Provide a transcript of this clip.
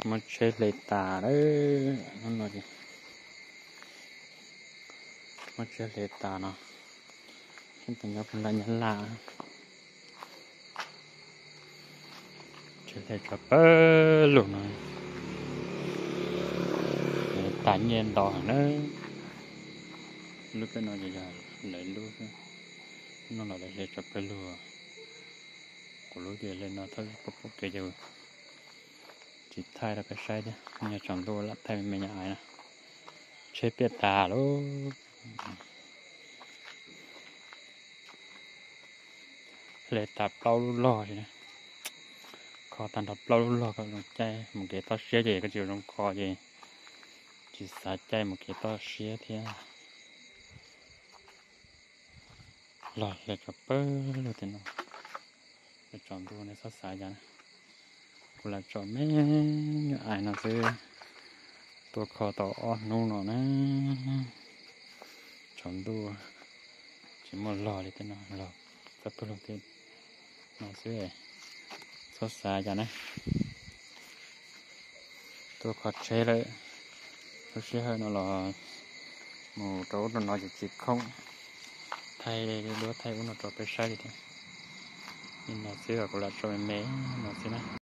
Muab tsheb hle tas lawm, hnub no ces muab tsheb hle tas no, tseem nyob puag nram Nyab Laj. Tsheb hle tso pawg lug no, tas nyiaj ntau heev na. Lub peb no ces yog lawv lub xwb, no los lawv hle tso pawg lug. Kuv lub ces hle no thawj pub pub kev ces tsis thaij rau peb saib thiab, nyob tsaus ntuj lam thaij me me nyuam aiv na. Tsheb piam tas lawm. Hle tas plaub lub log li na, kho tag nrho plaub lub log kom zoo caij mus kev toj siab ces koj tsis zoo kho ces tsis xav caij mus kev toj siab thiab. Log hle tso pawg lug tej no, tsaus ntuj nej txhob xav cas na. Kuv lam tso me nyuam aiv no xwb, tuaj kho tau ob hnub no na. Tsaus ntuj tsis muaj log li tej no, log txog pawg lug tej no xwb, txhob xav cas na. Tuaj kho tsheb lawm, lub sij hawm no los mus rau ub rau no ces tsis khoom thaij duab thaij ub no rau peb saib li thiab. Li no xwb os, kuv lam tso me me no xwb na.